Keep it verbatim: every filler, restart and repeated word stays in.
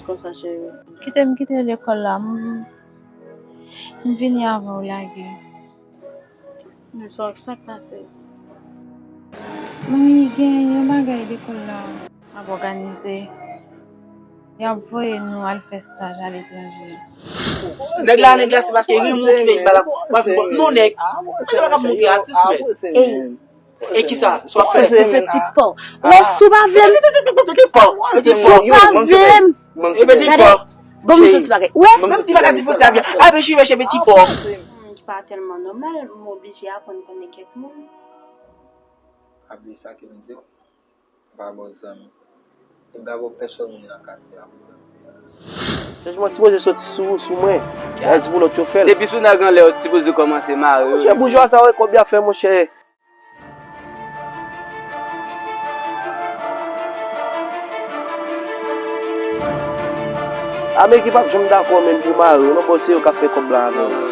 Konsa, cheri. Kite m kite lekòl la. M, m vini avan w lage. Men sa, sa k pase? Mwen gen yon bagay lekòl la. Ap òganize. Y ap voye nou al fè staj aletranje. Nèg la, nèg la, se paske rimou ki fè bala. Non, nèg. Mwen se pa ka montre atis, men. E kisa? Sa w ap fè? Ou peti pa. Wè, si w pa vle m. Peti pa. Peti pa. Ou pa vle m. E peti pa. Bon, m di yon ti bagay. Wè. Menm si pa ka divorse avè. Ape cheve cheve peti pa. Ki pa tèlman nòmal, m oblije aprann konnen kèk moun. Abli sa ke m di w. M pa ba w zanmi. E m pa ba w pèsonn moun nan katye a pou zanmi. Chanjman sipoze soti sou ou, sou mwen. Lè di pou lòt yo fè l. Depi sou nèg anlè, ou sipoze kòmanse mare yo. Monchè, boujwa sa wè kòb y ap fè, monchè. Ameriken p ap janm dakò menm pou mare yo, non, bon, se yo k ap fè kòb la avè yo.